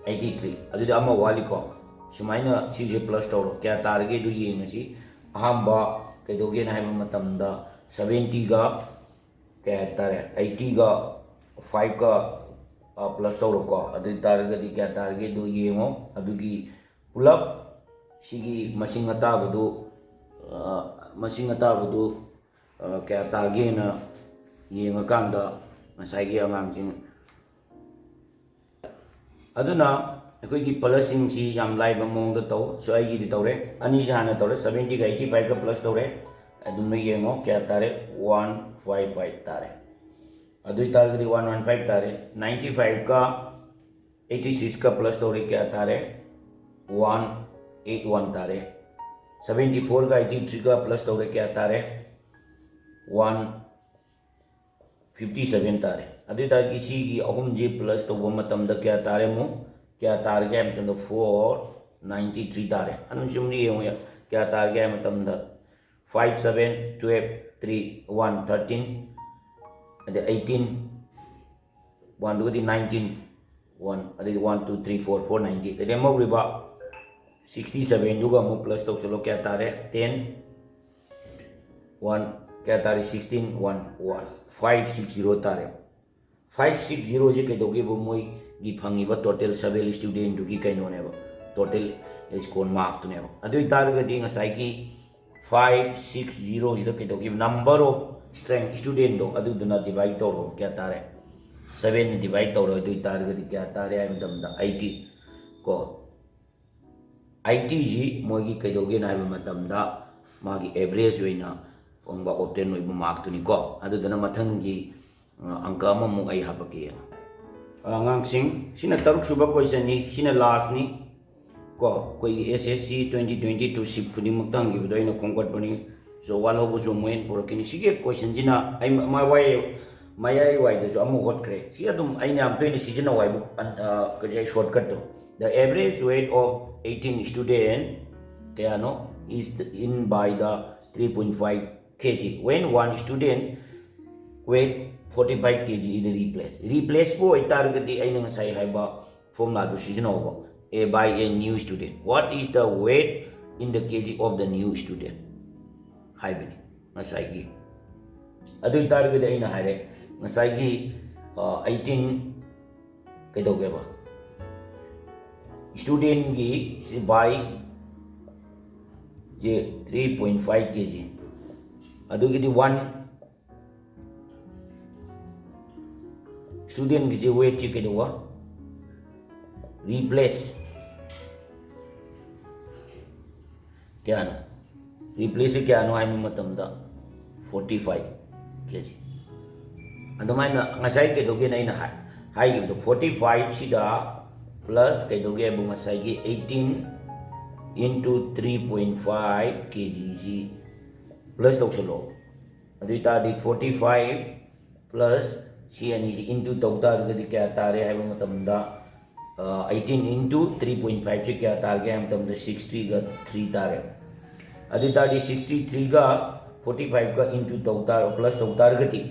eighty three꯫ ꯑꯗꯨꯗꯤ ꯑꯃ ꯋꯥꯠꯂꯤꯀꯣ꯫ ꯁꯨꯃꯥꯏꯅ ꯁꯤꯁꯦ ꯄ꯭ꯂꯁ ꯇꯧꯔꯣ꯫ ꯀꯌꯥ ꯇꯥꯔꯒꯦ ꯑꯗꯨ ꯌꯦꯡꯉꯁꯤ꯫ ꯑꯍꯥꯟꯕ ꯀꯩꯗꯧꯒꯦꯅ ꯍꯥꯏꯕ ꯃꯇꯝꯗ seventy ꯒ ꯀꯌꯥ ꯇꯥꯔꯦ? Eighty ꯒ five ꯒ, ꯑ, ꯄ꯭ꯂꯁ ꯇꯧꯔꯣꯀꯣ꯫ ꯑꯗꯨ ꯑꯣꯏ ꯇꯥꯔꯒꯗꯤ ꯀꯌꯥ ꯇꯥꯔꯒꯦ ꯑꯗꯨ ꯌꯦꯡꯉꯣ꯫ ꯑꯗꯨꯒꯤ ꯄꯨꯂꯞ ꯁꯤꯒꯤ ꯃꯁꯤꯡ ꯑꯇꯥꯕꯗꯨ, ꯑ, ꯃꯁꯤꯡ ꯑꯇꯥꯕꯗꯨ, ꯑ, ꯀꯌꯥ ꯇꯥꯒꯦꯅ ꯌꯦꯡꯉꯀꯥꯟꯗ ꯉꯁꯥꯏꯒꯤ ꯑꯉꯥꯡꯁꯤꯡ ꯑꯗꯨꯅ ꯑꯩꯈꯣꯏꯒꯤ ꯄ꯭ꯂꯁꯁꯤꯡꯁꯤ ꯌꯥꯝ ꯂꯥꯏꯕ ꯃꯑꯣꯡꯗ ꯇꯧ꯫ ꯁꯨ ꯑꯩꯒꯤꯗꯤ ꯇꯧꯔꯦ, ꯑꯅꯤꯁꯤ ꯍꯥꯟꯅ ꯇꯧꯔꯦ, seventy ꯒ eighty five ꯒ ꯄ꯭ꯂꯁ ꯇꯧꯔꯦ꯫ ꯑꯗꯨꯝꯅ ꯌꯦꯡꯉꯣ ꯀꯌꯥ ꯇꯥꯔꯦ? One five five ꯇꯥꯔꯦ꯫ ꯑꯗꯨ ꯑꯣꯏ ꯇꯥꯔꯒꯗꯤ one one five ꯇꯥꯔꯦ꯫ Ninety five ꯒ eighty six ꯀ ꯄ꯭ꯂꯁ ꯇꯧꯔꯦ, ꯀꯌꯥ ꯇꯥꯔꯦ? One eight one ꯇꯥꯔꯦ꯫ Seventy four ꯒ eighty three ꯒ ꯄ꯭ꯂꯁ ꯇꯧꯔꯦ, ꯀꯌꯥ ꯇꯥꯔꯦ? One fifty seven ꯇꯥꯔꯦ꯫ ꯑꯗꯨ ꯑꯣꯏ ꯇꯥꯔꯗꯤ ꯁꯤꯒꯤ ꯑꯍꯨꯝꯁꯤ ꯄ꯭ꯂꯁ ꯇꯧꯕ ꯃꯇꯝꯗ ꯀꯌꯥ ꯇꯥꯔꯦ? ꯑꯃꯨꯛ ꯀꯌꯥ ꯇꯥꯔꯒꯦ ꯍꯥꯏꯕ ꯃꯇꯝꯗ four ninety three ꯇꯥꯔꯦ꯫ ꯑꯗꯨꯝ ꯆꯨꯝꯅ ꯌꯦꯡꯉꯨ, ꯀꯌꯥ ꯇꯥꯔꯒꯦ ꯍꯥꯏꯕ ꯃꯇꯝꯗ five seven twelve three one thirteen, ꯑꯗꯩ eighteen, one ꯗꯨꯒꯗꯤ nineteen, one, ꯑꯗꯩꯗꯤ one two three four, four ninety, ꯂꯦꯝꯍꯧꯔꯤꯕ sixty seven ꯗꯨꯒ ꯑꯃꯨꯛ ꯄ꯭ꯂꯁ ꯇꯧꯁꯜꯂꯣ, ꯀꯌꯥ ꯇꯥꯔꯦ? Ten, one, ꯀꯌꯥ ꯇꯥꯔꯦ? Sixteen, one, one, five six zero ꯇꯥꯔꯦ꯫ ꯐꯥꯏꯚ ꯁꯤꯛꯁ ꯖꯤꯔꯣꯁꯦ ꯀꯩꯗꯧꯒꯦꯕꯨ ꯃꯣꯏꯒꯤ ꯐꯪꯉꯤꯕ total seven studentꯗꯨꯒꯤ ꯀꯩꯅꯣꯅꯦꯕ, total score markꯇꯨꯅꯦꯕ꯫ ꯑꯗꯨ ꯑꯣꯏꯇꯥꯔꯒꯗꯤ ꯉꯁꯥꯏꯒꯤ ꯐꯥꯏꯚ ꯁꯤꯛꯁ ꯖꯤꯔꯣꯁꯤꯗ ꯀꯩꯗꯧꯒꯦꯕ, number of strength studentꯗꯣ ꯑꯗꯨꯗꯨꯅ divide ꯇꯧꯔꯣ, ꯀꯌꯥ ꯇꯥꯔꯦ? Sevenꯅ divide ꯇꯧꯔꯣ꯫ ꯑꯗꯨ ꯑꯣꯏꯇꯥꯔꯒꯗꯤ ꯀꯌꯥ ꯇꯥꯔꯦ ꯍꯥꯏꯕ ꯃꯇꯝꯗ eighty ꯀꯣ, eightyꯁꯤ ꯃꯣꯏꯒꯤ ꯀꯩꯗꯧꯒꯦꯅ ꯍꯥꯏꯕ ꯃꯇꯝꯗ ꯃꯥꯒꯤ average ꯑꯣꯏꯅ ꯐꯪꯕ obtain ꯑꯣꯏꯕ markꯇꯨꯅꯤꯀꯣ꯫ ꯑꯗꯨꯗꯨꯅ ꯃꯊꯪꯒꯤ ꯑ, ꯑꯪꯀ ꯑꯃꯃꯨꯛ ꯑꯩ ꯍꯥꯄꯛꯀꯦ꯫ ꯑ, ꯑꯉꯥꯡꯁꯤꯡ, ꯁꯤꯅ ꯇꯔꯨꯛ ꯁꯨꯕ questionꯅꯤ, ꯁꯤꯅ lastꯅꯤ꯫ ꯀꯣ, ꯑꯩꯈꯣꯏꯒꯤ S S C twenty twenty two SIP ꯈꯨꯗꯤꯡꯃꯛꯇ ꯍꯪꯈꯤꯕꯗꯣ ꯑꯩꯅ ꯈꯣꯝꯒꯠꯄꯅꯤ꯫ So, ꯋꯥꯠꯍꯧꯕꯁꯨ ꯑꯃꯨꯛ ꯍꯦꯟꯅ ꯄꯨꯔꯛꯀꯅꯤ꯫ ꯁꯤꯒꯤ questionꯁꯤꯅ ꯑꯩ ꯃ-, ꯃꯋꯥꯏ-, ꯃꯌꯥꯏ ꯋꯥꯏꯗꯁꯨ ꯑꯃꯨꯛ ꯍꯣꯠꯈ꯭ꯔꯦ꯫ ꯁꯤ ꯑꯗꯨꯝ ꯑꯩꯅ ꯌꯥꯝ ꯇꯣꯏꯅ ꯁꯤꯖꯤꯟꯅꯧ ꯍꯥꯏꯕ, ꯑ, ꯀꯔꯤ ꯍꯥꯏ, shortcutꯇꯣ꯫ The average weight of eighteen student ꯀꯌꯥꯅꯣ is in by the three point five K G when one student weight forty five K G is replaced꯫ Replaceꯄꯨ ꯑꯣꯏꯇꯥꯔꯒꯗꯤ ꯑꯩꯅ ꯉꯁꯥꯏ ꯍꯥꯏꯕ formulaꯗꯨ ꯁꯤꯖꯤꯟꯅꯧꯕ꯫ A by a new student, what is the weight in the K G of the new student ꯍꯥꯏꯕꯅꯤ ꯉꯁꯥꯏꯒꯤ꯫ ꯑꯗꯨ ꯑꯣꯏꯇꯥꯔꯒꯗꯤ ꯑꯩꯅ ꯍꯥꯏꯔꯦ, ꯉꯁꯥꯏꯒꯤ, ꯑ, eighteen ꯀꯩꯗꯧꯒꯦꯕ, studentꯒꯤ ꯁꯤ by say three point five K G, ꯑꯗꯨꯒꯤꯗꯤ one studentꯒꯤꯁꯦ weightꯁꯦ ꯀꯩꯗꯧꯕ, replace ꯀꯌꯥꯅꯣ? Replaceꯁꯦ ꯀꯌꯥꯅꯣ ꯍꯥꯏꯕ ꯃꯇꯝꯗ forty five K G꯫ ꯑꯗꯨꯃꯥꯏꯅ ꯉꯁꯥꯏ ꯀꯩꯗꯧꯒꯦꯅ ꯑꯩꯅ ꯍꯥꯏ-, ꯍꯥꯏꯈꯤꯕꯗꯣ, forty five ꯁꯤꯗ plus ꯀꯩꯗꯧꯒꯦ ꯍꯥꯏꯕꯨ ꯉꯁꯥꯏꯒꯤ eighteen into three point five K G ꯁꯤ plus ꯇꯧꯁꯜꯂꯣ꯫ ꯑꯗꯨ ꯑꯣꯏꯇꯥꯔꯗꯤ forty five plus ꯁꯤ ꯑꯅꯤꯁꯤ into ꯇꯧ ꯇꯥꯔꯒꯗꯤ ꯀꯌꯥ ꯇꯥꯔꯦ ꯍꯥꯏꯕ ꯃꯇꯝꯗ, ꯑ, eighteen into three point five ꯁꯤ ꯀꯌꯥ ꯇꯥꯔꯒꯦ ꯍꯥꯏꯕ ꯃꯇꯝꯗ sixtyꯒ three ꯇꯥꯔꯦ꯫ ꯑꯗꯨ ꯑꯣꯏꯇꯥꯔꯗꯤ sixty threeꯒ forty fiveꯀ into ꯇꯧ ꯇꯥꯔ-, plus ꯇꯧ ꯇꯥꯔꯒꯗꯤ,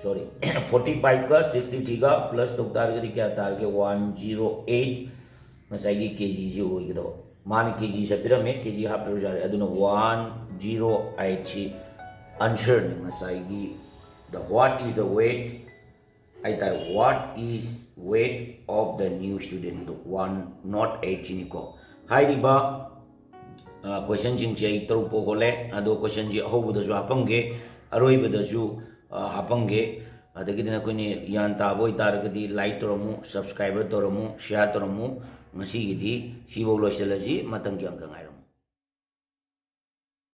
sorry, forty fiveꯀ sixty threeꯒ plus ꯇꯧ ꯇꯥꯔꯒꯗꯤ ꯀꯌꯥ ꯇꯥꯔꯒꯦ? One zero eight ꯉꯁꯥꯏꯒꯤ K Gꯁꯤ ꯑꯣꯏꯒꯗꯕ꯫ ꯃꯥꯅ K G ꯁꯦ ꯄꯤꯔꯝꯃꯦ, K G ꯍꯥꯞꯇ꯭ꯔꯁꯨ ꯌꯥꯔꯦ꯫ ꯑꯗꯨꯅ one zero eight ꯁꯤ answerꯅꯤ ꯉꯁꯥꯏꯒꯤ꯫ The, what is the weight ꯍꯥꯏꯇꯥꯔꯦ, what is weight of the new student? One not eight ꯁꯤꯅꯤꯀꯣ꯫ ꯍꯥꯏꯔꯤꯕ ꯀꯣꯏꯁꯟꯁꯤꯡꯁꯦ ꯑꯩ ꯇꯔꯨꯛ ꯐꯥꯎ ꯍꯣꯠꯂꯦ꯫ ꯑꯗꯣ ꯀꯣꯏꯁꯟꯁꯤ ꯑꯍꯧꯕꯗꯁꯨ ꯍꯥꯞꯄꯝꯒꯦ, ꯑꯔꯣꯏꯕꯗꯁꯨ ꯍꯥꯞꯄꯝꯒꯦ꯫ ꯑꯗꯒꯤꯗꯤ ꯅꯈꯣꯏꯅ ꯒ꯭ꯌꯥꯟ ꯇꯥꯕ ꯑꯣꯏꯇꯥꯔꯒꯗꯤ ꯂꯥꯏꯛ ꯇꯧꯔꯝꯃꯨ, ꯁꯕꯁꯀ꯭ꯔꯥꯏꯕꯔ ꯇꯧꯔꯝꯃꯨ, ꯁꯤꯌꯥꯔ ꯇꯧꯔꯝꯃꯨ꯫ ꯉꯁꯤꯒꯤꯗꯤ ꯁꯤꯐꯧ ꯂꯣꯏꯁꯤꯜꯂꯁꯤ꯫ ꯃꯊꯪꯒꯤ ꯑꯪꯀ ꯉꯥꯏꯔꯝꯃꯨ꯫